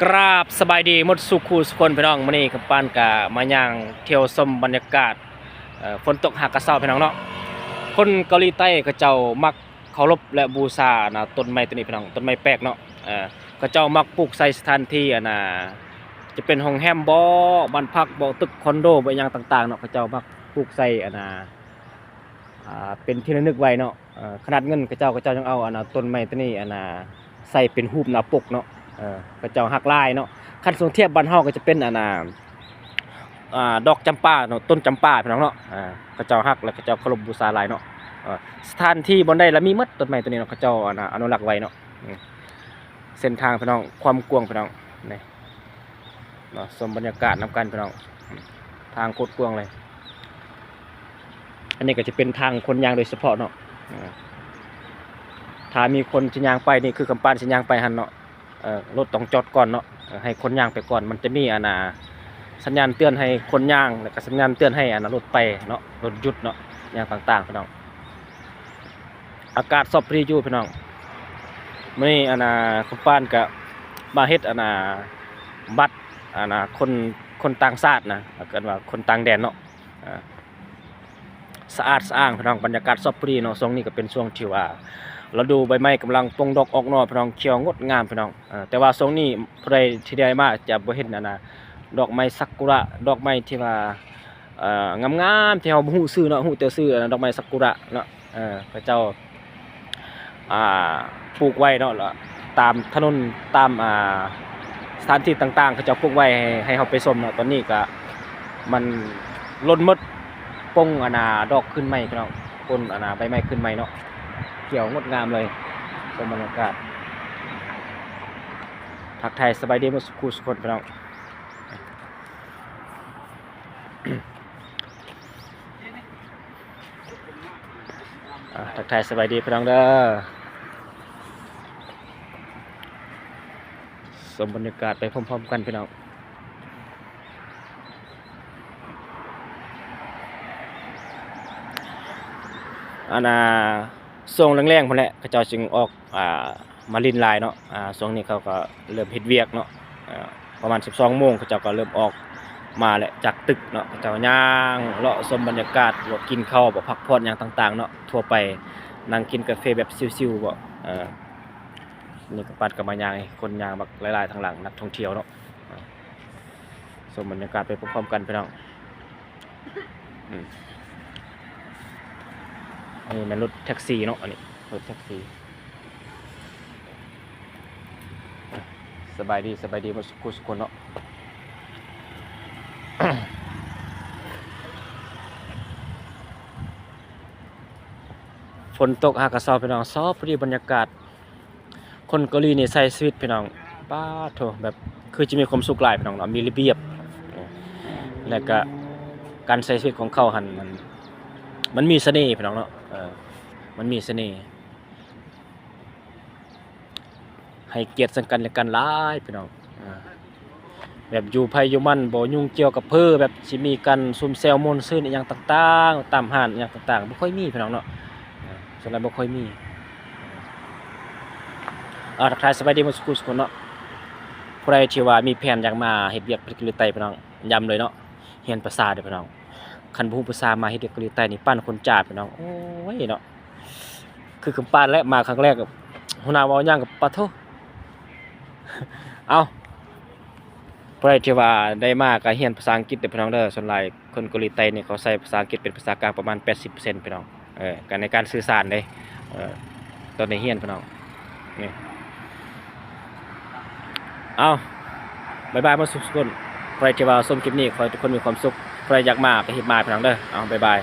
ກາບສະບາຍດີໝົດສູ່ຄູ່ສູ່ຄົນພີ່ນ້ອງ. ມື້ນີ້ຄຳປານກະມາຍ່າງທ່ຽວຊົມບັນຍາກາດ ເອີ ຝົນຕົກຫາກະເຊົາພີ່ນ້ອງເນາະ. ຄົນເກົາຫຼີໃຕ້ເຂົາເຈົ້າມັກເຄົາລົບ ແລະ ບູຊາ ອັນນ່າ ຕົ້ນໄມ້ໂຕນີ້ພີ່ນ້ອງ, ຕົ້ນໄມ້ແປກເນາະ. ເອີ ເຂົາເຈົ້າມັກປູກໃສ່ສະຖານທີ່ ອັນນ່າ ຈະເປັນໂຮງແຮມບໍ ບ້ານພັກບໍ ຕຶກຄອນໂດບໍ ອີ່ຫຍັງຕ່າງໆເນາະ, ເຂົາເຈົ້າມັກປູກໃສ່ ອັນນ່າ ອ່າ ເປັນທີ່ລະນຶກໄວ້ເນາະ. ເອີ ຂະໜາດເງິນເຂົາເຈົ້າ ເຂົາເຈົ້າຍັງເອົາ ອັນນ່າ ຕົ້ນໄມ້ໂຕນີ້ ອັນນ່າ ໃສ່ເປັນຮູບໜ້າປົກເນາະ. ເອີ ເຂົາເຈົ້າຮັກຫຼາຍເນາະ. ຄັນສົມທຽບບ້ານເຮົາກໍຈະເປັນ ອັນນ່າ ອ່າ ດອກຈຳປາເນາະ, ຕົ້ນຈຳປາພີ່ນ້ອງເນາະ. ອ່າ ເຂົາເຈົ້າຮັກ ແລະ ເຂົາເຈົ້າເຄົາລົບບູຊາຫຼາຍເນາະ. ເອີ ສະຖານທີ່ບ່ອນໃດລະມີໝົດ ຕົ້ນໄມ້ໂຕນີ້ເນາະ, ເຂົາເຈົ້າ ອັນນ່າ ອະນຸລັກໄວ້ເນາະ. ອືມ ເສັ້ນທາງພີ່ນ້ອງ ຄວາມກວ້າງພີ່ນ້ອງ ນີ້ ເນາະ, ຊົມບັນຍາກາດນຳກັນພີ່ນ້ອງ. ທາງໂຄດກວ້າງເລີຍ. ອັນນີ້ກໍຈະເປັນທາງຄົນຍ່າງໂດຍສະເພາະເນາະ. ເອີ ຖ້າມີຄົນຊິຍ່າງໄປນີ້ ຄືຄຳປານຊິຍ່າງໄປຫັ້ນເນາະ, ເອີ ລົດຕ້ອງຈອດກ່ອນເນາະ, ເອີ ໃຫ້ຄົນຍ່າງໄປກ່ອນ. ມັນຈະມີ ອັນນ່າ ສັນຍານເຕືອນໃຫ້ຄົນຍ່າງ ແລ້ວກໍສັນຍານເຕືອນໃຫ້ ອັນນ່າ ລົດໄປເນາະ, ລົດຢຸດເນາະ, ຫຍັງຕ່າງໆ ພີ່ນ້ອງ. ອາກາດຊອບພະດີຢູ່ພີ່ນ້ອງ. ມື້ນີ້ ອັນນ່າ ຄຳປານກະມາເຮັດ ອັນນ່າ ບັດ ອັນນ່າ ຄົນ ຄົນຕ່າງຊາດນະ, ເອີ້ນວ່າຄົນຕ່າງແດນເນາະ. ເອີ ສະອາດສະອ້າງພີ່ນ້ອງ, ບັນຍາກາດຊອບພະດີເນາະ. ຊ່ວງນີ້ກະເປັນຊ່ວງທີ່ວ່າລະດູໃບໄມ້ກຳລັງປົ່ງດອກອອກໜໍ່ພີ່ນ້ອງ, ຂຽວງົດງາມພີ່ນ້ອງ. ເອີ ແຕ່ວ່າຊ່ວງນີ້ຜູ້ໃດທີ່ໄດ້ມາຈະບໍ່ເຫັນ ອັນນ່າ ດອກໄມ້ຊາກຸຣະ, ດອກໄມ້ທີ່ວ່າ ເອີ ງາມໆ ທີ່ເຮົາບໍ່ຮູ້ຊື່ເນາະ, ຮູ້ແຕ່ຊື່ ອັນນ່າ ດອກໄມ້ຊາກຸຣະເນາະ. ເອີ ເຂົາເຈົ້າ ອ່າ ປູກໄວ້ເນາະ, ລະຕາມຖະໜົນ ຕາມ ອ່າ ສະຖານທີ່ຕ່າງໆ ເຂົາເຈົ້າປູກໄວ້ໃຫ້ ໃຫ້ເຮົາໄປຊົມເນາະ. ຕອນນີ້ກະມັນຫຼົ່ນໝົດ, ປົ່ງ ອັນນ່າ ດອກຂຶ້ນໃໝ່ພີ່ນ້ອງ, ປົ່ງ ອັນນ່າ ໃບໄມ້ຂຶ້ນໃໝ່ເນາະ, ຂຽວງົດງາມເລີຍ. ຊົມບັນຍາກາດ ທັກທາຍສະບາຍດີໝົດສູ່ຄູ່ສູ່ຄົນພີ່ນ້ອງ. ອ່າ ທັກທາຍສະບາຍດີພີ່ນ້ອງເດີ, ຊົມບັນຍາກາດໄປພ້ອມໆກັນພີ່ນ້ອງ. ອັນນ່າ ຊ່ວງແລງໆ ພຸ້ນແຫຼະ ເຂົາເຈົ້າຈຶ່ງອອກ ອ່າ ມາຫຼິ້ນຫຼາຍເນາະ. ອ່າ ຊ່ວງນີ້ເຂົາກໍເລີ່ມເຮັດວຽກເນາະ, ອ່າ ປະມານສິບສອງໂມງ ເຂົາເຈົ້າກໍເລີ່ມອອກມາແຫຼະ ຈາກຕຶກເນາະ. ເຂົາເຈົ້າຍ່າງເລາະຊົມບັນຍາກາດ ຫຼືວ່າກິນເຂົ້າ ບໍ່ ພັກຜ່ອນຫຍັງຕ່າງໆເນາະ, ທົ່ວໄປ ນັ່ງກິນກາເຟແບບຊິວໆ ບໍ່. ເອີ ນີ້ກໍປາດກໍມາຍ່າງ ຄົນຍ່າງບັກຫຼາຍໆທາງຫຼັງ ນັກທ່ອງທ່ຽວເນາະ. ຊົມບັນຍາກາດໄປພ້ອມໆກັນພີ່ນ້ອງ. ອືມ ອັນນີ້ແມ່ນລົດແທັກຊີເນາະ, ອັນນີ້ລົດແທັກຊີ. ສະບາຍດີ ສະບາຍດີໝົດສູ່ຄູ່ສູ່ຄົນເນາະ. ຝົນຕົກຫາກະເຊົາພີ່ນ້ອງ, ຊອບພໍດີບັນຍາກາດ. ຄົນເກົາຫຼີນີ້ໃຊ້ຊີວິດພີ່ນ້ອງ ປາດໂທ້ ແບບຄືຈະມີຄວາມສຸກຫຼາຍພີ່ນ້ອງເນາະ, ມີລະບຽບ ແລ້ວກະການໃຊ້ຊີວິດຂອງເຂົາຫັ້ນ ມັນ ມັນມີສະເໜ່ພີ່ນ້ອງເນາະ. ເອີ ມັນມີສະເໜ່ ໃຫ້ກຽດເຊິ່ງກັນແລະກັນຫຼາຍພີ່ນ້ອງ. ເອີ ແບບຢູ່ໃຜຢູ່ມັນ ບໍ່ຫຍຸ້ງກ່ຽວກັບເພີ, ແບບຊິມີການຊຸມແຊວມ່ວນຊື່ນອີ່ຫຍັງຕ່າງໆ ຕາມຮ້ານອີ່ຫຍັງຕ່າງໆ ບໍ່ຄ່ອຍມີພີ່ນ້ອງເນາະ. ເອີ ສ່ວນຫຼາຍບໍ່ຄ່ອຍມີ. ເອີ ທັກທາຍສະບາຍດີໝົດສູ່ຄູ່ສູ່ຄົນເນາະ. ຜູ້ໃດທີ່ວ່າມີແຜນຢາກມາເຮັດວຽກປະເທດເກົາຫຼີໃຕ້ພີ່ນ້ອງ ຢ້ຳເລີຍເນາະ, ຮຽນພາສາເດີພີ່ນ້ອງ. ຄັນບໍ່ຮູ້ພາສາ ມາເຮັດວຽກເກົາຫຼີໃຕ້ນີ້ ປານຄົນຈ້າພີ່ນ້ອງ. ໂອ້ຍເນາະ ຄືຄຳປານແຫຼະ ມາຄັ້ງແລກ ຫົວໜ້າເວົ້າຫຍັງກໍປະໂທ້. ເອົ້າ ຜູ້ໃດທີ່ວ່າໄດ້ມາກໍຮຽນພາສາອັງກິດເດີພີ່ນ້ອງເດີ. ສ່ວນຫຼາຍຄົນເກົາຫຼີໃຕ້ນີ້ ເຂົາໃຊ້ພາສາອັງກິດເປັນພາສາກາງປະມານແປດສິບເປີເຊັນພີ່ນ້ອງ. ເອີ ການ ໃນການສື່ສານເດ້. ເອີ ຕອນໄດ້ຮຽນພີ່ນ້ອງ ນີ້. ເອົ້າ ບາຍບາຍໝົດສູ່ທຸກຄົນ. ໃຜທີ່ວ່າຊົມຄລິບນີ້ ຂໍໃຫ້ທຸກຄົນມີຄວາມສຸກ, ໃຜຢາກມາກໍຮີບມາພີ່ນ້ອງເດີ. ເອົ້າ ບາຍບາຍ.